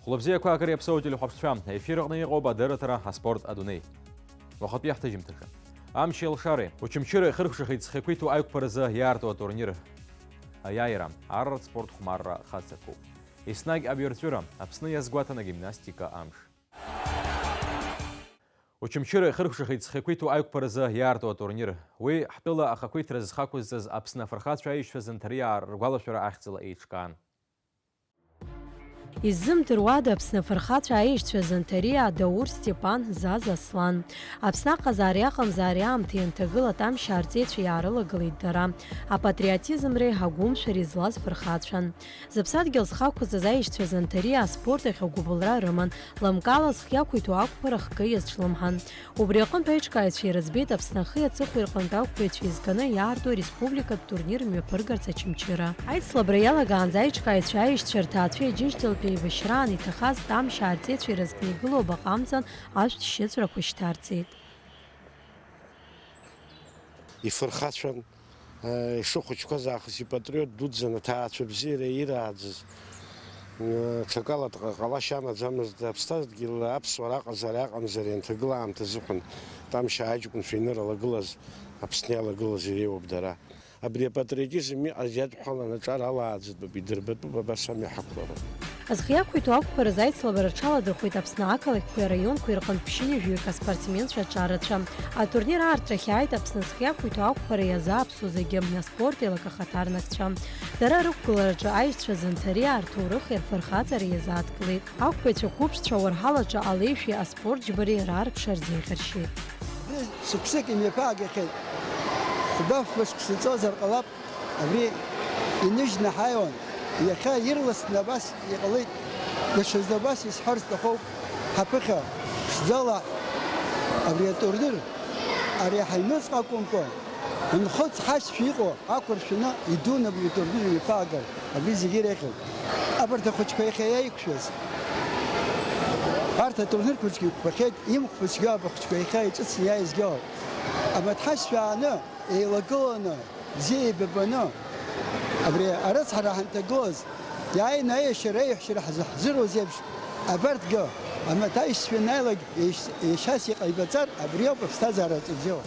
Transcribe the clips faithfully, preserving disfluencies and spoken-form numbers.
Хәлыбзиақәа акыр иаԥсоу ателехәаԥшцәа, аефир аҟны иҟоуп адырраҭара «Аспорт адунеи». Уахатәи ҳҭыжьымҭаҿы. Амчи алшареи, Очамчыра ихыркәшахеит зхы ақәиҭу аиқәԥаразы иаарту атурнир. Аиааира, арратә спорт хәмарра хацақәоуп. Еснагь абаҩрҵәыра, Аԥсны иазгәаҭан агимнастика амш. Очамчыра ихыркәшахеит зхы ақәиҭу аиқәԥаразы иаарту атурнир. Уи ҳтәыла ахақәиҭра зхы ақәызҵаз Аԥсны афырхацәа аишьцәа Занҭариаа ргәалашәара ахьӡала еиҿкаан. Иззымдыруада Аԥсны афырхацәа аишьцәа Занҭариаа Даур Степан, Заза Аслан? Аԥсны аҟазаареи аҟамзаареи аамҭеи анҭагыла Тамшьаа арҵеицәа иаарылагылеит дара. Апатриотизмреи агәымшәареи злаз фырхацәан. Зыԥсадгьыл зхы ақәызҵаз аишьцәа Занҭариаа аспорт ахь агәыбылра рыман, лымкаала зхы иақәиҭу ақәԥара хкы иазҿлымҳан. Убри аҟынтә аиҿкааҩцәа ирыӡбеит Аԥсны ахи аҵыхәеи рҟынтә ақәԥаҩцәа еизганы иаарту ареспубликатә турнир мҩаԥыргарц Очамчыра. Аицлабра иалагаанӡа аиҿкааҩцәа аишьцәа рҭаацәеи аџьынџьтәылатәи еибашьраан иҭахаз Тамшьаа арҵеицәа ирызкны игылоу абаҟа амҵан ашәҭ шьыҵәрақәа шьҭарҵеит. Ифырхацәан, ишыхәыҷқәаз аахыс ипатриот дуӡӡан, аҭаацәа бзиара ирааӡаз, ҽакала дҟа-, ҟалашьа амаӡамызт, аԥсадгьыл аԥсуара аҟазареи аҟамзареи анҭагыла аамҭа азыҳәан Тамшьаа аҷкәынцәа иныралагылаз, Аԥсны иалагылаз иреиуоуп дара. Абри апатриотизм иҟаз иадҳәалан аҿар алааӡатәуп, идырбатәуп, абас амҩа ҳақәлара. Зхы иақәиҭу ақәԥаразы аицлабра рҽаладырхәит Аԥсны ақалақьқәеи араионқәеи рҟынтә ԥшьынҩажәаҩык аспортсменцәа аҿарацәа. Атурнир аартра ахьааит Аԥсны зхы иақәиҭу ақәԥара иазааԥсоз зегьы, аспорт еилак ахаҭарнакцәа. Дара рықәгылараҿы аишьцәа Занҭариаа рҭоурыхи рфырхаҵареи иазааҭгылеит. Ақәԥаҩцәа қәыԥшцәа ауарҳалаҿы алеишәеи аспорт џьбареи раарԥшра рзеиӷьаршьеит. Сықәсык имҩаԥаагахьеит. Хәба-фба шықәса ҵуазар ҟалап. Абри иныжьны ҳаиуан. Иахьа ирласны абас иҟалеит. Даҽазны абас исҳәар сҭахуп. Ҳаԥыхьа ԥшӡала абри атурнир, ари ҳаҩнуҵҟа акәымкәа, нхыҵ ҳашьцәа иҟоу ақәыршәаны идуны абри атурнир имҩаԥаагар, абри зегьы иреиӷьуп. Абарҭ ахәыҷқәа иахьа иаиқәшәаз, арҭ атурнирқәа зегьы иқәԥахьеит, имхқәа цәгьоуп ахәыҷқәа иахьа иҿыцны иааизгьы. Амаҭ ҳашьцәа ааны, еилагыланы, бзиа еибабаны, абри арыцҳара ҳанҭагылаз, иааины аиашьара, аиаҳәшьара ҳзы-, ҳзыруз еиԥш, абарҭгьы, амаҭ аишьцәа ианааилак, еишь-, еишьас иҟаиҵар, абриоуп аԥсҭазаара аҿыбжьоу.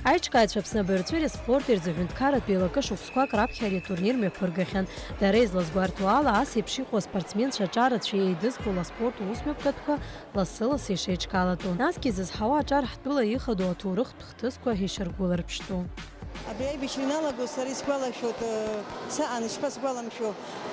Аиҿкааҩцәа Аԥсны абаҩрҵәыреи аспорти рзы ҳәынҭқарратә еилакы шықәсқәак раԥхьа ари атурнир мҩаԥыргахьан. Дара излазгәарҭо ала, ас еиԥш иҟоу аспортсменцәа аҿарацәа еидызкыло аспорт усмҩаԥгатәқәа лассы-лассы ишеиҿкаалатәу. Насгьы изызҳауа аҿар ҳтәыла ихадоу аҭоурыхтә хҭысқәа ишыргәыларԥштәу. Абри аибашьра иналагоз сара исгәалашәоит, э, саан, ишԥасгәаламшәо,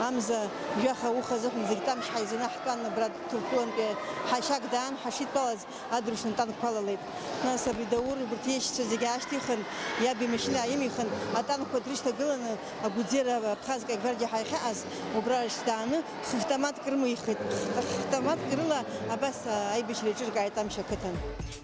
амза жәаха ауха азыҳәан зегь Тамшь ҳаизаны ҳтәан, абра Ҭырқәтәылантәи ҳашьак даан, ҳашидтәалаз адырҩаҽны атанкқәа алалеит. Нас абри Даур убарҭ иашьцәа зегьы аашьҭихын, иаб имашьына ааимихын, атанкқәа дрышьҭагыланы, Агәыӡера Абхазская гвардиа ҳәа иахьыҟаз, убра рышьҭ дааны, хыфтоматк рымихит. Хыфтоматк рыла абас аибашьра еиҿыркааит Амшь ақыҭан.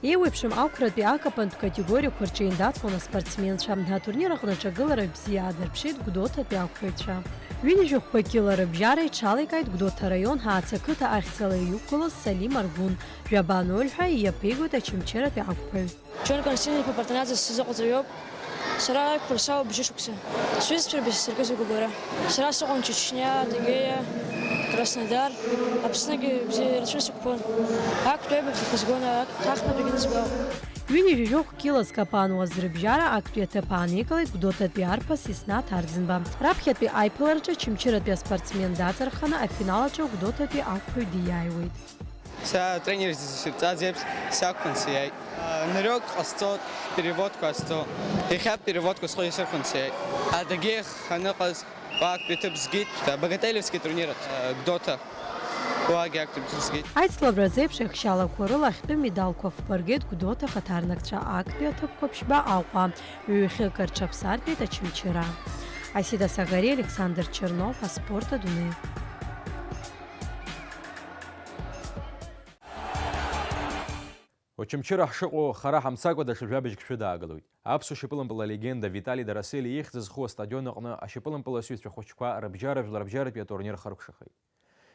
Еиуеиԥшым ақәрантәи акапантә категориақәа рҿы еиндаҭлон аспортсменцәа. Атурнир аҟны аҿагылара бзиа аадырԥшит Гәдоуҭатәи ақәԥаҩцәа. Ҩынҩажәи хәба кьыла рыбжьара иҽалеикааит Гәдоуҭа араион Ҳаацы ақыҭа ахьӡала иқәгылаз Салим Аргәын, жәаба ноль ҳәа иаԥигоит Очамчыратәи ақәԥаҩ. Џьон Константин-иԥа Партанаӡе сзыҟаҵаҩоуп. Сара аиқәԥара саауп бжьышықәса. Сҩызцәа рбжьы сыркыз агәыбылра. Сара сыҟан Чечниа, Адыгеиа, Краснодар, Аԥсныгьы бзиа рацәаны сықәԥон. Актәи аибабжьақәа згон, ак-, ахԥатәигьы нызгәаауп. Ҩынҩажәи жәохә кьыла зкапануаз рыбжьара актәи аҭыԥ ааникылеит Гәдоуҭатәи арԥыс Иснаҭ Арӡынба. Раԥхьатәи аиԥылараҿы Очамчыратәи аспортсмен даҵарханы, афинал аҿы Гәдоуҭатәи ақәԥаҩ диааиуеит. Са атренер сирҵаз еиԥш сақәԥан сиааит. Нарыгк ҟасҵоит, переводқәа ҟасҵо. Иахьа переводқәа схы исырхәан сиааит. Адыгеиа ханыҟаз уа актәи ҭыԥ згеит, Богателевски турнир аҿы, Гәдоуҭа. Уагьы актәи ҭыԥ згеит. Аицлабра азеиԥш еихшьаалақәа рыла ахьтәы медалқәа фба ргеит Гәдоуҭа ахаҭарнакцәа, актәи аҭыԥқәа ԥшьба Аҟәа, ҩ-хьык рҽаԥсартәит Очамчыра. Асида Саӷариа, Александр Чернов, аспорт адунеи. Очамчыра ҳшыҟоу хара ҳамцакәа даҽа жәабжьк шәыдаагалоит. Аԥсуа шьапылампыл алегенда Витали Дарасели ихьӡ зху астадион аҟны ашьапылампыласҩцәа хәыҷқәа рыбжьара жәларбжьаратәи атурнир хыркәшахеит.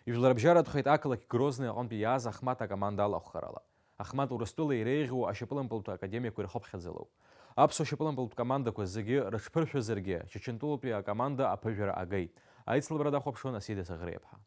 Ижәларбжьаратәхеит ақалақь Грозный аҟынтә иааз Ахмат акоманда алахәхарала. Ахмат Урыстәыла иреиӷьу ашьапылампылтә академиақәа ирхыԥхьаӡалоуп. Аԥсуа шьапылампылтә командақәа зегьы рыҽԥыршәазаргьы, Чачынтәылатәи акоманда аԥыжәара агеит. Аицлабра дахәаԥшуан Асида Саӷреиаԥҳа.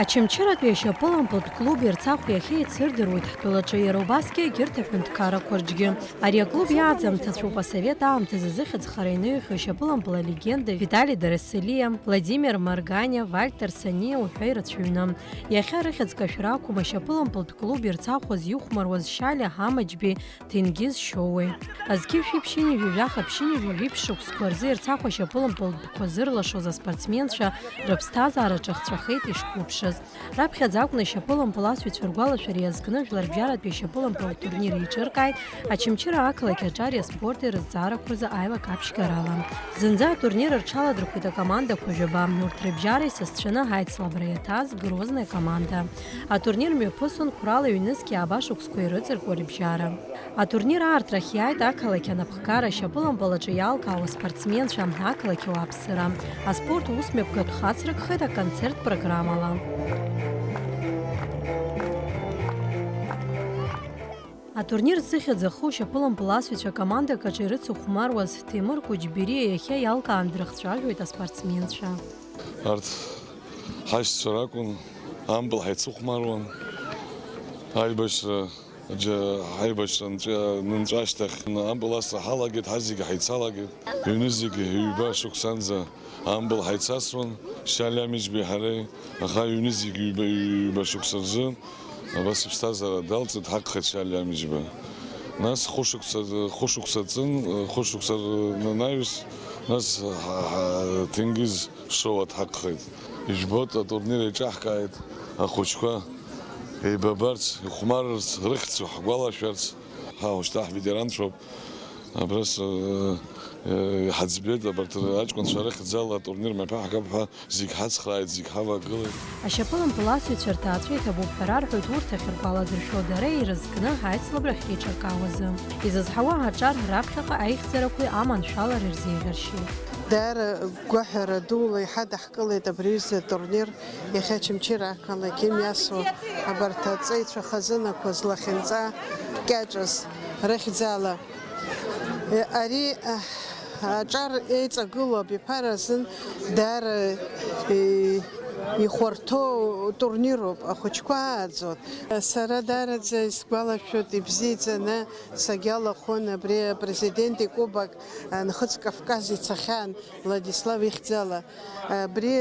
Очамчыратәи ашьапылампылтә клуб Ерцахә иахьа еицырдыруеит ҳтәылаҿы, иара убасгьы егьырҭ аҳәынҭқаррақәа рҿгьы. Ари аклуб иааӡамҭацәоуп асовет аамҭазы зыхьӡ хара инаҩхьоу ашьапылампыл алегенда Витали Дараселиа, Владимир Марганиа, Вальтер Саниа уҳәа ирацәаҩны. Иахьа рыхьӡ кашәара ақәым ашьапылампылтә клуб Ерцахә азихәмаруаз Шьалиа Ҳамаџьбеи Ҭенгиз Шьоуеи. Зқьи жәшәи ԥшьынҩажәи жәаха ԥшьынҩажәи жәиԥшь шықәсқәа рзы Ерцахә ашьапылампылтә клуб зырлашоз аспортсменцәа рыԥсҭазаара ҿахҵәахеит ишқәыԥшыз. Раԥхьаӡа акәны ашьапылампыласҩцәа ргәалашәара иазкны жәларбжьаратәи ашьапылампылтә турнир еиҿыркааит Очамчыра ақалақь аҿари аспорти рызҵаарақәа рзы аилак аԥшьгарала. Зынӡа атурнир рҽаладырхәит акомандақәа жәаба, урҭ рыбжьара исасцәаны аицлабра иаҭаз Грозный акоманда. Атурнир мҩаԥысон қәрала ҩнызқьи ааба шықәсқәа ирыҵаркуа рыбжьара. Атурнир аартрахь иааит ақалақь анапхгара, ашьапылампыл аҿы иалкаауа аспортсменцәа, ақалақь ауааԥсыра. Аспорт усмҩаԥгатә хацракхеит аконцерттә программала. Атурнир зыхьӡ аху ашьапылампыласҩцәа командак аҿы ирыцыхәмаруаз Ҭемыр Кәыҷбериа иахьа иалкаан дрыхцәажәоит аспортсменцәа. Арҭ ҳашьцәа ракәын, ампыл ҳаицыхәмаруан. Аибашьра, џьа-, ҳаибашьра нҵәа-, нынҵәа ашьҭахь ампыл асра ҳалагеит, ҳазегьы ҳаицалагеит. Ҩны зегьы ҩба шықәсанӡа ампыл ҳаицасуан, Шьалиа Ҳамаџьбеи ҳареи, аха ҩны зегьы ҩба, ҩба шықәса рзы абас иԥсҭазаара далҵит, ҳақхеит Шьалиа Ҳамаџьба. Нас хәышықәса, хәышықәса ҵын, хәышықәса нанаҩс, нас ҳа, ҳа, Ҭенгиз Шоуа дҳақхеит. Ижәбоит, атурнир еиҿаҳкааит, ахәыҷқәа еибабарц, ихәмарырц, рыхьӡ ҳгәалашәарц. Ҳа уажәшьҭа ҳветеранцәоуп. Абра с-, э, э, иҳаӡбеит, абарҭ аҷкәынцәа рыхьӡала атурнир мҩаԥаҳгап ҳәа зегь ҳацхрааит, зегь ҳавагылеит. Ашьапылампыласҩцәа рҭаацәа иҭабуп ҳәа рарҳәоит урҭ ахьыргәаладыршәо, дара ирызкны ҳаицлабрахь еиҿыркаауазы. Изызҳауа аҿар раԥхьаҟа аихьӡарақәеи аманшәалареи рзеиӷьаршьеит. Даара гәаҳәара дула иҳадаҳкылеит абри аҩыза атурнир, иахьа Очамчыра ақалақь имҩасуа абарҭ аҵеицәа хазынақәа злахьынҵа кьаҿыз рыхьӡала. Ари, а, аҿар еиҵагылоу абиԥара азын даара, е, ихәарҭоу турнируп, ахәыҷқәа ааӡоит. Сара даараӡа исгәалашәоит, ибзиаӡаны сагьалахәын абри апрезидент икубок, а, Нхыҵ Кавказ ицахьан Владислав ихьӡала. Абри,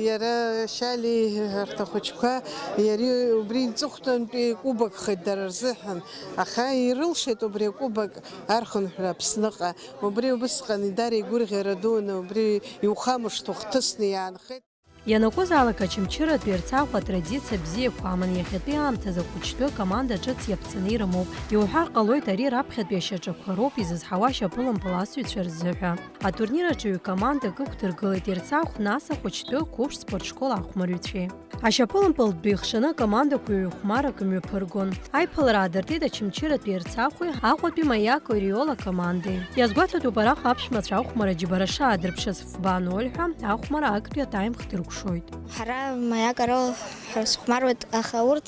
иара Шьали, арҭ ахәыҷқәа, иара убри иҵыхәтәантәи кубокхеит дара рзыҳәан, аха ирылшеит убри акубок архынҳәра Аԥсныҟа. Убри убысҟан дара игәырӷьара дуны, убри иухамышҭуа хҭысны иаанхеит. Ианакәызаалак Очамчыратәи Ерцахә атрадициа бзиақәа аман, иахьатәи аамҭазы ахәыҷтәы акоманда ҿыц иаԥҵаны ирымоуп. Иуҳәар ҟалоит, ари раԥхьатәи ашьаҿақәа роуп изызҳауа ашьапылампыласҩцәа рзыҳәа. Атурнир аҿы ҩ-командак ықәдыргылеит Ерцахә, нас ахәыҷтәы Қәыԥш спортшкол ахәмарҩцәеи. Ашьапылампылтәи ихшаны акомандақәа ҩ-хәмарак мҩаԥыргон. Аиԥылара аадыртит Очамчыратәи Ерцахәи Аҟәатәи Маиак Ориол акомандеи. Иазгәаҭатәуп, арахь аԥшәмацәа ахәмара џьбара шаадырԥшыз, фба ноль ҳәа ахәмара актәи атайм хдыркәшоит. Ҳара Маиак Ориол ҳәа сыхәмаруеит, аха урҭ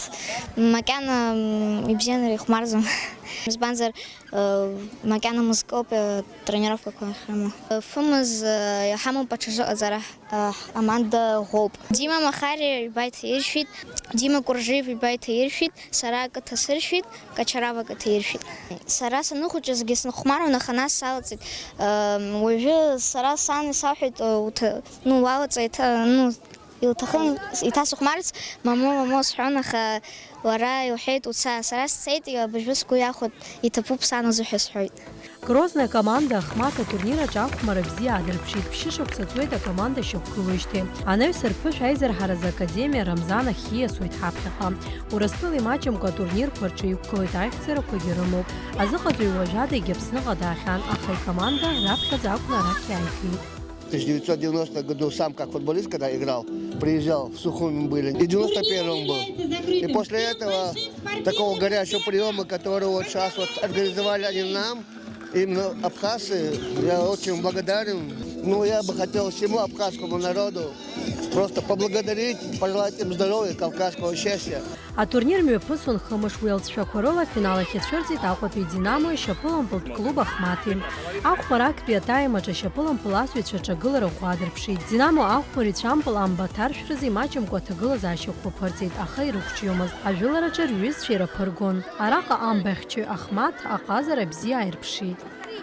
макьана, м, ибзианы ихәмарӡом. Избанзар, Макьана мызкоуп, э, тренировкақәа ахьрымоу. Фымз, э, иҳамоуп аҽазыҟаҵара, э, ҳкоманда ӷәӷәоуп. Дима Махариа ҩба иҭаиршәит, Дима Куржиев ҩба иҭаиршәит, сара акы ҭасыршәит, Качарава акы ҭаиршәит. Сара саныхәыҷызгьы сныхәмаруан, аха нас салаҵит. Э, уажәы сара сан исаҳәеит, э, уҭа-, ну, уалаҵа, иҭа-, ну, Илҭахын иҭасыхәмарц, мамоу, мамоу сҳәон, аха лара илҳәеит, уца. Сара сцеит, абыржәы сгәы иахәеит, иҭабуп сан азыҳәа сҳәоит. Грозный акоманда ахмаҭа атурнир аҿы ахәмара бзиа аадырԥшит, ԥшьышықәса ҵуеит акоманда шьақәгылоижьҭеи. Анаҩс рԥышә аизырҳаразы академиа Рамзан ахь ииасуеит ҳаԥхьаҟа. Урыстәыла имаҷымкәа атурнирқәа рҿы иқәгылеит, аихьӡарақәагьы рымоуп. Азыҟаҵаҩ уажәадагьы Аԥсныҟа даахьан, аха икоманда раԥхьаӡа акәны арахь иааихьеит. В тысяча девятьсот девяностом году сам как футболист, когда играл, приезжал, в Сухуми мы были, и в девяносто первом был. И после этого такого горячего приема, который вот сейчас вот организовали они нам, именно абхазцы, я очень благодарен. Ну, я бы хотел всему абхазскому народу Просто поблагодарить, пожелать им здоровья, кавказского счастья. Атурнир мҩаԥысон хымш, уи алҵшәақәа рыла афинал ахь ицәырҵит Аҟәатәи Динамо-и ашьапылампылтә клуб Ахмаҭи. Ахәмарра актәи атаим аҿы ашьапылампыласҩцәа аҿагылара ӷәӷәа адырԥшит. Динамо ахәмарҩцәа ампыл амба ҭаршәразы имаҷымкәа аҭагылазаашьақәа ԥырҵеит, аха ирықәҿиомызт. Ажәылараҿы рҩызцәа ираԥыргон. Араҟа амбахьчаҩ Ахмаҭ аҟазара бзиа ааирԥшит.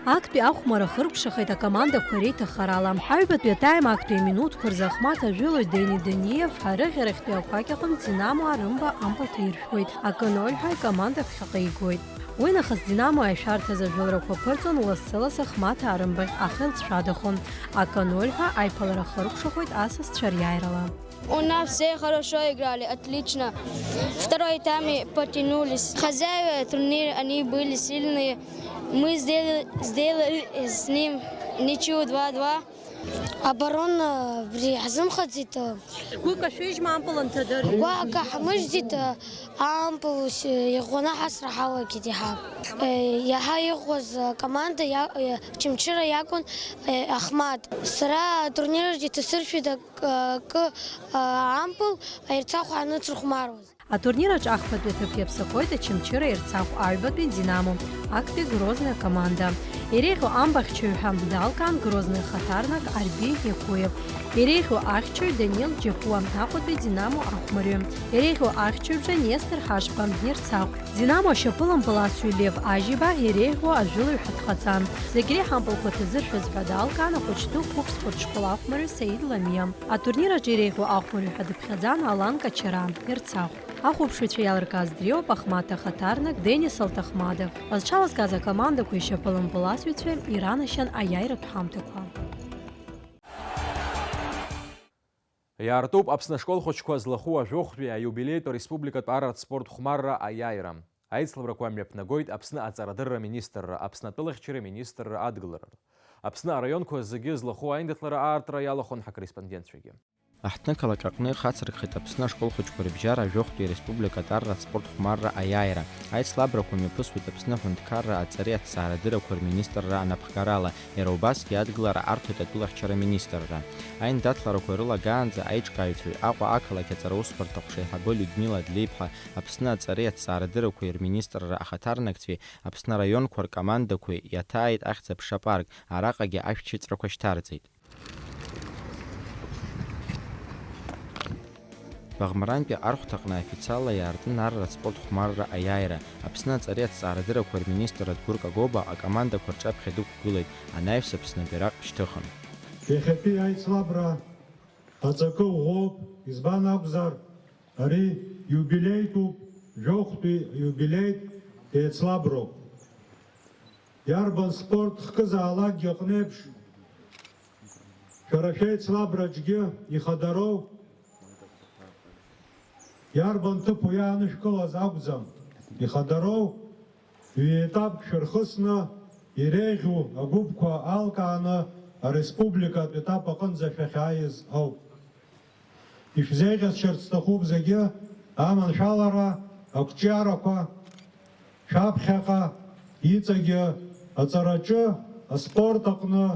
Актәи ахәмарра хыркәшахеит акомандақәа реиҭахарала. Аҩбатәи атаим актәи аминуҭқәа рзы Ахмаҭ ажәылаҩ Дени Даниев арыӷьарахьтәи ақәакь аҟынтә Динамо арымба ампыл ҭаиршәуеит, акы ноль ҳәа икоманда ԥхьаҟа игоит. Уинахыс Динамо ашәарҭаз ажәыларақәа ԥырҵон лассы-лассы Ахмаҭ арымбаӷь, аха илҵшәадахон. Акы ноль ҳәа аиԥылара хыркәшахоит асасцәа риааирала. У нас все хорошо играли, отлично. Второй тайме потянулись. Хозяева турнира, они были сильные. Мы сделали, сделали с ним ничью два два. Оборона абри ҳзымхаӡеит. Шәгәы кашәыжьма ампыл анҭадырҩ? Гәаҟ ҳмыжьӡеит, ампыл ус иӷәӷәаны ҳасра ҳалагеит иаҳа. Иаҳа иӷәӷәаз акоманда иа-, Чымчыра иакәын, Ахмаҭ. Сара атурнир аҿы иҭасыршәит ак-, акы, ампыл аирцахә ҳаныцрыхәмаруаз. Атурнир аҿы ахԥатәи аҭыԥ иаԥсахоит Очамчыра Ерцахә аҩбатәи Динамо, актәи Грозный акоманда. Иреиӷьу амбахьчаҩ ҳәа далкаан Грозный ахаҭарнак Арби Якуев. Иреиӷьу ахьчаҩ Данил Џьапуа, Аҟәатәи Динамо ахәмарҩы. Иреиӷьу ахьчаҩ бжа Нестор Ҳашба, Ерцахә. Динамо ашьапылампыласҩы Лев Ажьиба иреиӷьу ажәылаҩ ҳәа дҟаҵан. Зегь реиҳа ампылқәа ҭазыршәыз ҳәа далкаан ахәыҷтәы қәыԥ спортшкол ахәмарҩы Саид Ламиа. Атурнир аҿы иреиӷьу ахәмарҩы ҳәа дыԥхьаӡан Алан Качара, Ерцахә. Ахәаԥшыҩцәа иалыркааз дреиуоуп Ахмаҭ ахаҭарнак Денис Алҭахмадов. Зҽалазкааз акомандақәа ишьапылампыласҩцәа иранашьан аиааиратә ҳамҭақәа. Иаартуп Аԥсны ашкол хәыҷқәа злахәу ажәохәтәи аиубилеитә ареспубликатә арратә спорт хәмарра аиааира. Аицлабрақәа мҩаԥнагоит Аԥсны аҵарадырра министрра, Аԥсны атәылахьчара министрра адгыларала. Аԥсны араионқәа зегьы злахәу аиндаҭлара аартра иалахәын ҳакорреспондентцәагьы. Аҳҭнықалақь аҟны ихацыркхеит Аԥсны ашкол хәыҷқәа рыбжьара ажәохәтәи ареспубликатә арратә спорт хәмарра аиааира. Аицлабрақәа мҩаԥысуеит Аԥсны аҳәынҭқарра аҵареи аҭҵаарадыррақәа рминистрра анапхгарала, иара убасгьы адгылара арҭоит атәылахьчара министрра. Аиндаҭларақәа ирылагаанӡа аиҿкааҩцәеи Аҟәа ақалақь аҵара усбарҭа аҟәша аиҳабы Людмила Длеиԥҳа, Аԥсны аҵареи аҭҵаарадыррақәеи рминистрра ахаҭарнакцәеи Аԥсны араионқәа ркомандақәеи иаҭааит Ахьӡ аԥша апарк, араҟагьы ашәҭшьыҵәрақәа шьҭарҵеит. Баӷмарантәи архәҭаҟны аофициалла иаартын арратә спорт хәмарра аиааира. Аԥсны аҵареи аҭҵаарадыррақәа рминистр Адгәыр Кагоба акомандақәа рҿаԥхьа дықәгылеит, анаҩс Аԥсны абираҟ шьҭыхын. Иахьатәи аицлабра аҵакы ӷәӷәоуп, избан акәзар, ари иубилеитәуп, жәохәтәи иубилеитә еицлаброуп. Иарбан спорт хкызаалакгьы аҟнеиԥш, шәара шәеицлабраҿгьы ихадароу, иарбан ҭыԥу иаанышәкылаз акәӡам, ихадароу, ҩ-етапк шәырхысны, иреиӷьу агәыԥқәа алкааны ареспубликатә етап аҟынӡа шәахьааиз ауп. Ишәзеиӷьасшьарц сҭахуп зегьы, аманшәалара, ақәҿиарақәа, шәаԥхьаҟа иҵегьы аҵараҿы, аспорт аҟны,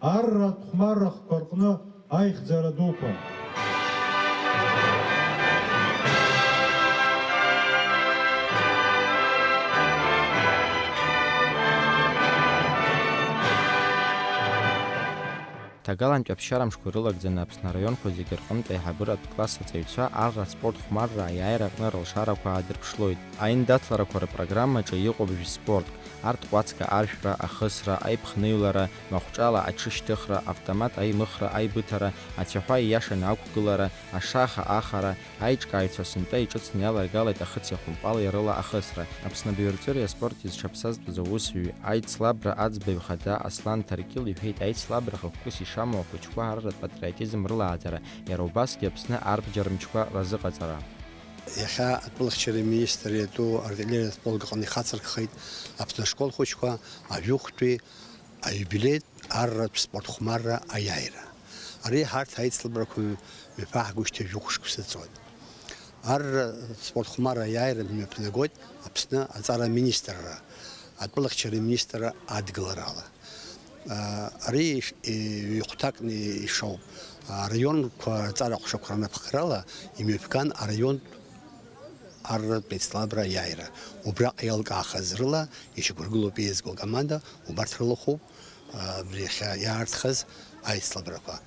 арратә хәмаррақәа рҟны аихьӡара дуқәа. Ҭагалантәи аԥсшьарамшқәа ирылагӡаны Аԥсны араионқәа зегьы рҟынтә аиҳабыратә класс аҵаҩцәа арратә спорт хәмарра аиааира аҟны рылшарақәа аадырԥшлоит. Аиндаҭларақәа рпрограммаҿы иҟоуп жәспортк, арҭ ҟәацга аршәра, ахысра, аиԥхныҩлара, махәҿала аҽышьҭыхра, автомат аимыхра, аибыҭара, ацәаҳәа ииашаны ақәгылара, ашаха ахара, аиҿкааҩцәа сынтәа иҿыцны иаларгалеит ахыци ахәымпали рыла ахысра. Аԥсны абаҩрҵәыреи аспорти зҽаԥсазтәыз аусҩы, аицлабра аӡбаҩ хада Аслан Ҭаркьыл иҳәеит, аицлабра хықәкыс ишамоу ахәыҷқәа арратә патриотизм рылааӡара, иара убасгьы Аԥсны арбџьар мчқәа разыҟаҵара. Иахьа атәылахьчара министр иатәу артиллериатә полк аҟны ихацыркхеит Аԥсны ашкол хәыҷқәа ажәохәтәи аиубилеитә арратә спорт хәмарра аиааира. Ари ҳарҭ аицлабрақәа мҩаԥаҳгоижьҭеи жәохә шықәса ҵуеит. Арратә спорт хәмарра аиааира мҩаԥнагоит Аԥсны аҵара аминистрра, атәылахьчара аминистрра адгыларала. Ари иш-, ҩ-хәҭакны ишоуп. Араионқәа рҵара ҟәшақәа рнапхгарала имҩаԥган араионтә арратә еицлабра аиааира. Убраҟа еилкаахаз рыла ишьақәыргылоуп еизго акоманда, убарҭ рылахәуп, а, абри иахьа иаартхаз аицлабрақәа.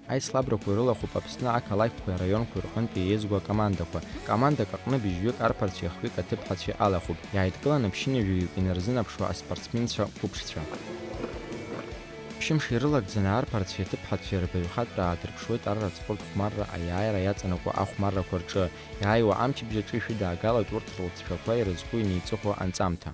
Аицлабрақәа ирылахәуп Аԥсны ақалақьқәеи араионқәеи рҟынтәи еизго акомандақәа. Командак аҟны быжьҩык арԥарцәеи хҩык аҭыԥҳацәеи алахәуп. Иааидкылан ԥшьынҩажәаҩык инарзынаԥшуа аспортсменцәа қәыԥшцәа. Ԥшьымш ирылагӡаны арԥарцәеи аҭыԥҳацәеи рбаҩхатәра аадырԥшуеит арратә спорт хәмарра аиааира иаҵанакуа ахәмаррақәа рҿы. Иааиуа амчыбжь аҿы ишәыдаагалоит урҭ рылҵшәақәа ирызку инеиҵыху анҵамҭа.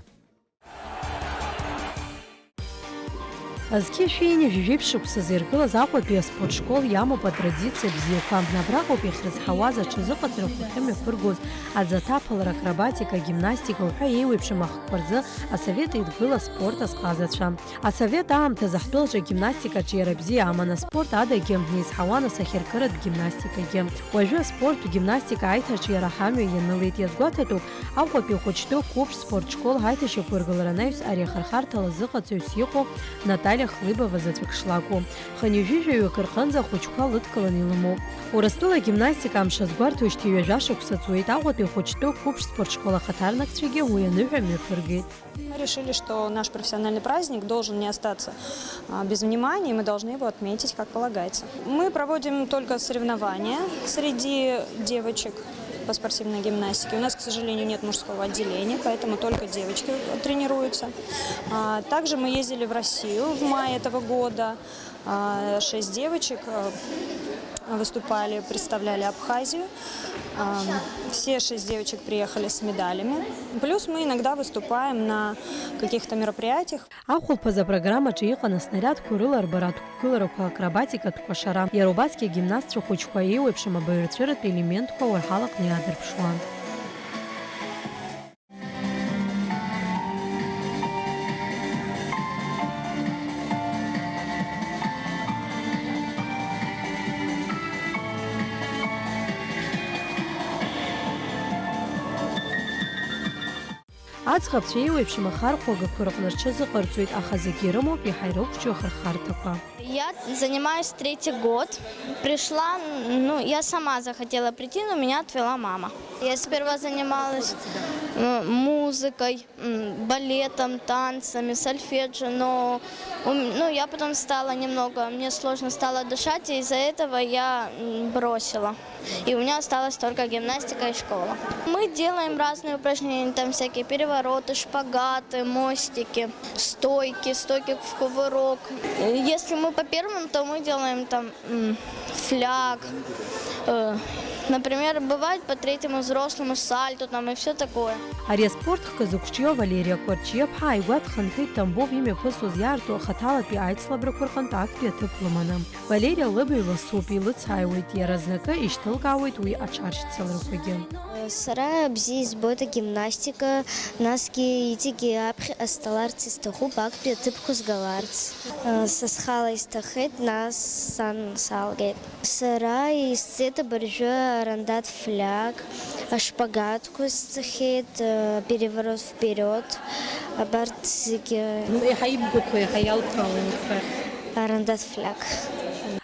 Зқьи жәшәи ҩажәи жәиԥшь шықәсазы иргылаз Аҟәатәи аспорт школ иамоуп атрадициа бзиақәа. Абраҟоуп иахьрызҳауаз аҽазыҟаҵарақәа ахьымҩаԥыргоз, аӡаҭаԥалара, акробатика, агимнастика уҳәа еиуеиԥшым ахкқәа рзы Асовет Еидгыла аспорт азҟазацәа. Асовет аамҭазы ҳтәылаҿы агимнастика аҿиара бзиа аман, аспорт адагьы еизҳауан асахьаркыратә гимнастикагьы. Уажәы аспорттә гимнастика аиҭаҿиара ҳамҩа ианылеит, иазгәаҭатәуп Аҟәатәи ахәыҷтәы қәыԥш спорт школ ҳаиҭашьақәыргылара анаҩс ари ахырхарҭа лазыҟаҵаҩыс иҟоу Наталиа Хлыбова заҵәык шлакәу. Хынҩажәи жәаҩык рҟынӡа ахәыҷқәа лыдкыланы илымоуп. Урыстәыла агимнастика амш азгәарҭоижьҭеи ҩажәа шықәса ҵуеит, Аҟәатәи ахәыҷтәы қәыԥш спорт школ ахаҭарнакцәагьы уи аныҳәа мҩаԥыргеит. Мы решили, что наш профессиональный праздник должен не остаться, а, без внимания, и мы должны его отметить, как полагается. Мы проводим только соревнования среди девочек по спортивной гимнастике. У нас, к сожалению, нет мужского отделения, поэтому только девочки тренируются. А, также мы ездили в Россию в мае этого года. А, шесть девочек, э, выступали, представляли Абхазию. А, все шесть девочек приехали с медалями. Плюс мы иногда выступаем на каких-то мероприятиях. Ахәылԥаз апрограммаҿы иҟан аснариадқәа рыла рбаратә қәгыларақәа, акробатикатә кәашара. Иара убасгьы агимнастцәа хәыҷқәа еиуеиԥшым абаҩрцәыратә елементқәа уаҩ ҳалаҟны иаадырԥшуан. Аӡӷабцәа еиуеиԥшым ахархәагақәа рҟны рҽазыҟарҵоит, аха зегьы ирымоуп иаҳа ирықәҿио ахырхарҭақәа. Я занимаюсь третий год. Пришла, ну, я сама захотела прийти, но меня отвела мама. Я сперва занималась, э, музыкой, м, балетом, танцами, сольфеджио, но, м, ну, я потом стала немного, мне сложно стало дышать, и из-за этого я, м, бросила. И у меня осталась только гимнастика и школа. Мы делаем разные упражнения, там всякие перевороты, шпагаты, мостики, стойки, стойки в кувырок. Если мы по первым, то мы делаем там, м, фляг. Э, например, бывает по третьему взрослому сальто там и всё такое. Ари аспорт хкы зықәҿио Валериа Кәарҷиаԥҳа ааигәа дхынҳәит Тамбов имҩаԥысуаз иаарту ахаҭалатәи аицлабрақәа рҟынтә актәи аҭыԥ лыманы. Валериа лыбаҩ ласуп, илыцааиуеит, иара знакы ишьҭылкаауеит уи аҽаршьцыларақәагьы. Сара бзиа избоит агимнастика, насгьы иҵегьы аԥхьаҟа сцаларц исҭахуп, актәи аҭыԥқәа сгаларц. Са схала исҭаххеит, нас сан салгеит. Сара исҵеит абыржәы арандат фляг, ашпагатқәа сҵахьеит, переворот вперед, абарҭ зегьы. Еиҳа ибгәаԥхо, еиҳа иалԥраауа урҭ рахь. Арандат фляг.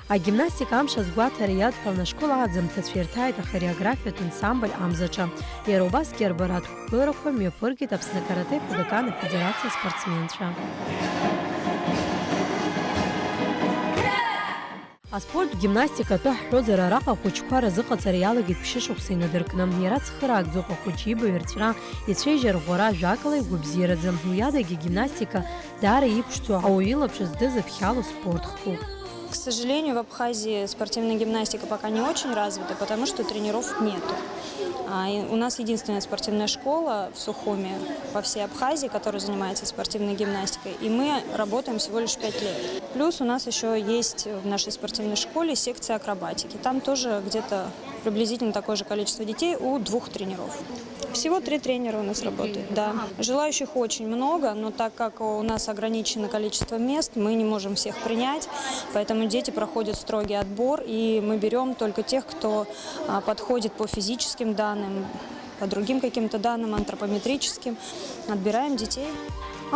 Агимнастика амш азгәаҭара иадҳәалан ашкол ааӡамҭацәа ирҭааит ахореографиатә ансамбль Амзаҿа. Иара убасгьы арбаратә қәгыларақәа мҩаԥыргеит Аԥсны акарате Будокан афедерациа аспортсменцәа. Аспорттә гимнастика атәы ҳҳәозар, араҟа ахәыҷқәа разыҟаҵара иалагеит ԥшьышықәса инадыркны. Иара цхыраагӡоуп ахәыҷы ибаҩрҵәра, ицәеижь арӷәӷәара, ажәакала, игәабзиараӡа. Уи адагьы агимнастика даара иқәшәҵо, ауаҩы илаԥш здыз адхьало спорт хкуп. К сожалению, в Абхазии спортивная гимнастика пока не очень развита, потому что тренеров нету. А, и у нас единственная спортивная школа в Сухуми по всей Абхазии, которая занимается спортивной гимнастикой, и мы работаем всего лишь пять лет. Плюс у нас ещё есть в нашей спортивной школе секция акробатики. Там тоже где-то приблизительно такое же количество детей у двух тренеров. Всего три тренера у нас работает, да. Желающих очень много, но так как у нас ограничено количество мест, мы не можем всех принять, поэтому дети проходят строгий отбор, и мы берём только тех, кто, а, подходит по физическим данным, по другим каким-то данным, антропометрическим. Отбираем детей.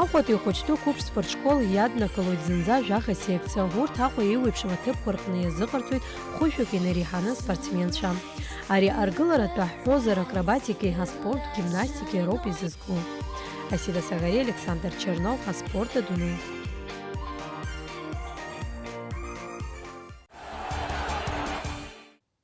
Аҟәатәи ахәыҷтәы қәыԥш спортшкол иаднакылоит зынӡа жәаха секциа. Урҭ Аҟәа еиуеиԥшым аҭыԥқәа рҟны иазыҟарҵоит хәышәҩык инареиҳаны аспортсменцәа. Ари аргыларатәы ҳҳәозар, акробатикеи аспорт, гимнастикеи роуп изызку. Асида Сагари, Александр Чернов, аспорт адунеи.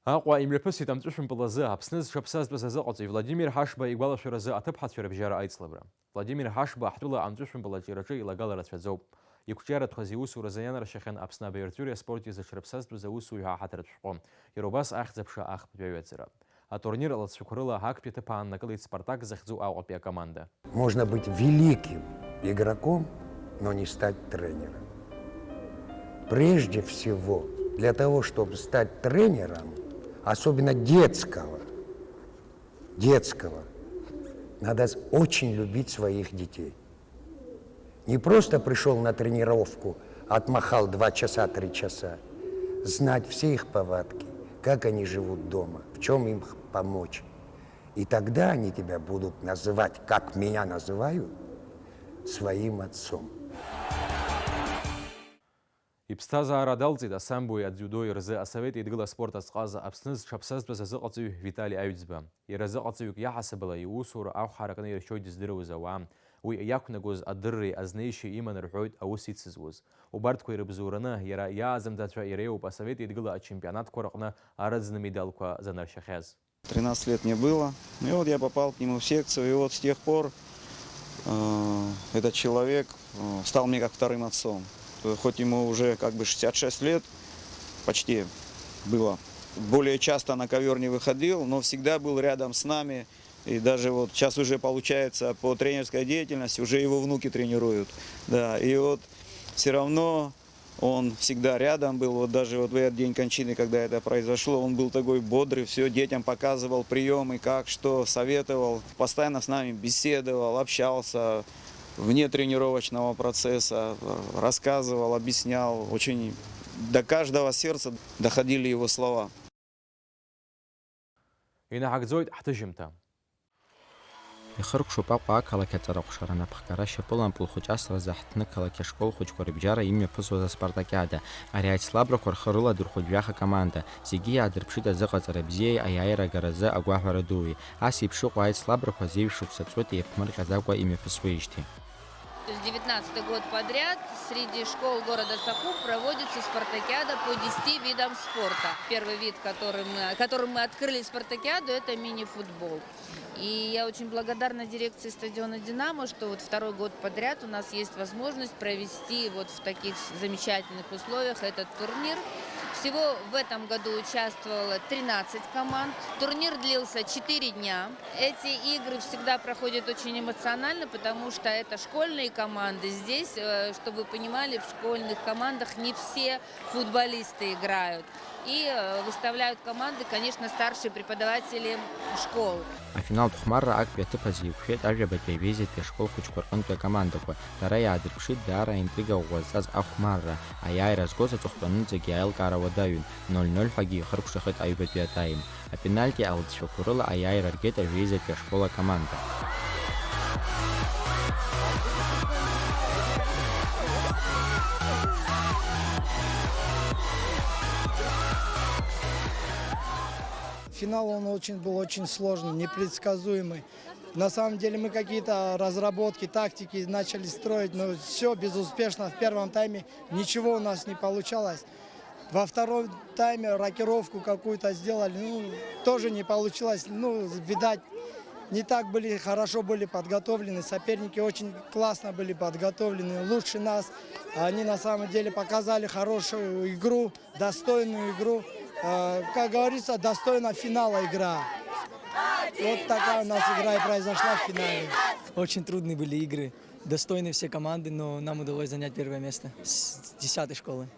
Аҟәа имҩаԥысит амҵәышәымпыл азы Аԥсны зҽаԥсазтәыз азыҟаҵаҩ Владимир Ҳашба игәалашәаразы аҭыԥҳацәа рыбжьара аицлабра. Владимир Ҳашба ҳтәыла амҵәышәымпыл аҿиараҿы илагала рацәаӡоуп. Иқәҿиаратәхаз иусуразы ианаршьахьан Аԥсны абаҩрҵәыреи аспорти зыҽрыԥсазтәыз аусуҩы аҳаҭыртә шәҟәы, иара убас ахьӡ-аԥша ахԥатәи аҩаӡара. Атурнир алҵшәақәа рыла актәи аҭыԥ ааннакылеит Спартак захьӡу Аҟәатәи акоманда. Можно быть великим игроком, но не стать тренером. Прежде всего, для того, чтобы стать тренером, особенно детского, детского, надо с- очень любить своих детей. Не просто пришёл на тренировку, отмахал два часа, три часа. Знать все их повадки, как они живут дома, в чём им х- помочь. И тогда они тебя будут называть, как меня называют, своим отцом. Иԥсҭазаара далҵит асамбои адзиудои рзы Асовет Еидгыла аспорт азҟаза Аԥсны зҽаԥсазтәыз азыҟаҵаҩ Витали Аҩӡба. Иара азыҟаҵаҩык иаҳасабала иусура ахә ҳаракны иршьоит дыздыруаз ауаа, уи иақәнагоз адырреи азнеишьеи иман рҳәоит аус ицызуаз. Убарҭқәа ирыбзоураны иара иааӡамҭацәа иреиуоуп Асовет Еидгыла ачемпионатқәа рҟны арыӡны медалқәа занаршьахьаз. Тринадцать лет мне было. Ну и вот я попал к нему в секцию, и вот с тех пор, э, этот человек, э, стал мне как вторым отцом. То есть хоть ему уже как бы шестьдесят шесть лет, почти было. Более часто на ковёр не выходил, но всегда был рядом с нами. И даже вот сейчас уже получается по тренерской деятельности, уже его внуки тренируют. Да, и вот всё равно он всегда рядом был, вот даже вот в этот день кончины, когда это произошло, он был такой бодрый, всё детям показывал приёмы, как, что, советовал, постоянно с нами беседовал, общался вне тренировочного процесса, рассказывал, объяснял, очень до каждого сердца доходили его слова. Инаҳагӡоит ҳҭыжьымҭа. Ихыркәшоуп Аҟәа ақалақь аҵараҟәшара анапхгара ашьапылампыл хәыҷ асразы ҳҭнықалақь ашкол хәыҷқәа рыбжьара имҩаԥысуаз аспартакиада. Ари аицлабрақәа рхы рыладырхәит жәаха команда. Зегьы иаадырԥшит азыҟаҵара бзиеи аиааира агаразы агәаҳәара дуи. Ас еиԥш иҟоу аицлабрақәа зеижә шықәса ҵуеит еиԥмырҟьаӡакәа имҩаԥысуеижьҭеи. То есть девятнадцатый год подряд среди школ города Сухум проводится спартакиада по десяти видам спорта. Первый вид, который мы, которым мы открыли спартакиаду, это мини-футбол. И я очень благодарна дирекции стадиона «Динамо», что вот второй год подряд у нас есть возможность провести вот в таких замечательных условиях этот турнир. Всего в этом году участвовало тринадцать команд. Турнир длился четыре дня. Эти игры всегда проходят очень эмоционально, потому что это школьные команды. Здесь, э, чтобы вы понимали, в школьных командах не все футболисты играют. И, э, выставляют команды, конечно, старшие преподаватели школ. Афиналтә хәмарра актәи аҭыԥ азы еиқәшәеит ажәабатәи аҩеизатәи ашкол хәыҷқәа рҟынтәи акомандақәа. Дара иаадырԥшит даара аинтрига ӷәӷәа зҵаз ахәмарра. Аиааира згоз аҵыхәтәанынӡагьы аилкаара уадаҩын, ноль ноль ҳәагьы ихыркәшахеит аҩбатәи атайм. Апенальти алҵшәақәа рыла аиааира ргеит ажәеизатәи ашкол акоманда. Финал, он очень был очень сложный, непредсказуемый. На самом деле мы какие-то разработки, тактики начали строить, но всё безуспешно. В первом тайме ничего у нас не получалось. Во втором тайме рокировку какую-то сделали, ну, тоже не получилось. Ну, видать, не так были, хорошо были подготовлены. Соперники очень классно были подготовлены, лучше нас. Они на самом деле показали хорошую игру, достойную игру. Э, как говорится, достойна финала игра. Вот такая у нас игра и произошла в финале. Очень трудные были игры. Достойные все команды, но нам удалось занять первое место с десятой школы.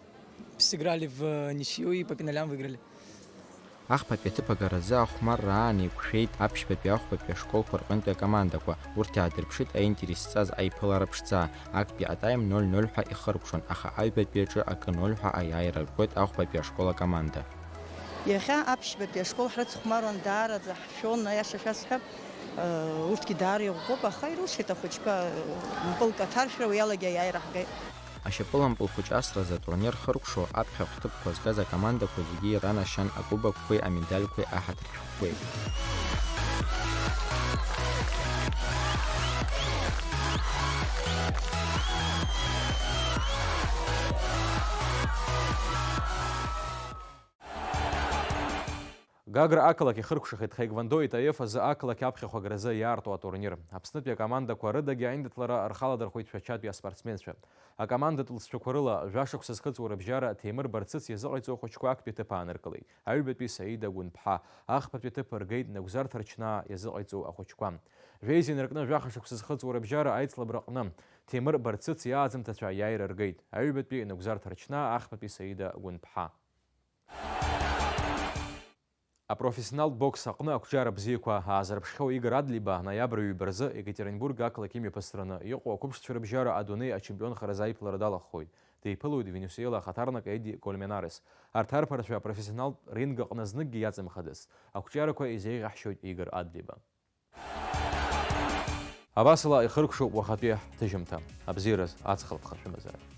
Сыграли в ничью и по пеналям выиграли. Ахԥатәи аҭыԥ агаразы ахәмарра аан еиқәшәеит аԥшьбатәи ахәбатәи ашколқәа рҟынтәи акомандақәа. Урҭ иаадырԥшит аинтерес зҵаз аиԥылара ԥшӡа. Актәи атайм ноль ноль ҳәа ихыркәшон, аха аҩбатәи аҿы акы ноль ҳәа аиааира ргоит ахәбатәи ашкол акоманда. Иахьа аԥшьбатәи ашкол ҳрыцхәмаруан, даараӡа ҳшәон, аиаша шәасҳәап. Урҭгьы даара иӷәӷәоуп, аха ирылшеит ахәыҷқәа, мпылк аҭаршәра уи алагьы аиааира ҳгеит. Ашьапылампыл хәыҷ асразы атурнир хыркәшо аԥхьахә ҭыԥқәа згаз акомандақәа зегьы иранашьан акубокқәеи амедальқәеи аҳаҭыршәҟәқәеи. Гагра ақалақь ихыркәшахеит тхэквондо итаиф азы ақалақь аԥхьахә агразы иаарту атурнир. Аԥснытәи акомандақәа рыдагьы аиндаҭлара рхаладырхәит Шәачатәи аспортсменцәа. Акомандатә лҵшәақәа рыла, жәашықәса зхыҵуа рыбжьара Ҭемыр Барцыц иазыҟаиҵо ахәыҷқәа актәи аҭыԥ ааныркылеит. Аҩбатәи Саида Гәынԥҳа, ахԥатәи аҭыԥ ргеит Нагәзар Ҭарчнаа иазыҟаиҵо ахәыҷқәа. Жәеиза инаркны жәаха шықәса зхыҵуа рыбжьара аицлабраҟны Ҭемыр Барцыц иааӡамҭацәа аиааира ргеит. Аҩбатәи Нагәзар Ҭарчнаа, ахԥатәи Саида Гәынԥҳа. Апрофессионалтә бокс аҟны ақәҿиара бзиақәа аазырԥшхьоу Игор Адлиба ноиабр ҩба рзы Екатеринбург ақалақь имҩаԥысраны иҟоу ақәыԥшцәа рыбжьара адунеи ачемпионхаразы аиԥылара далахоит. Диԥылоит Венесуела ахаҭарнак Еди Кольменарес. Арҭ арԥарацәа апрофессионалтә ринг аҟны зныкгьы иаҵамхаӡацт. Ақәҿиарақәа изеиӷьаҳшьоит Игор Адлиба. Абасала ихыркәшоуп уахатәи ҳҭыжьымҭа. Абзиараз, аҵх алԥха шәымазааит.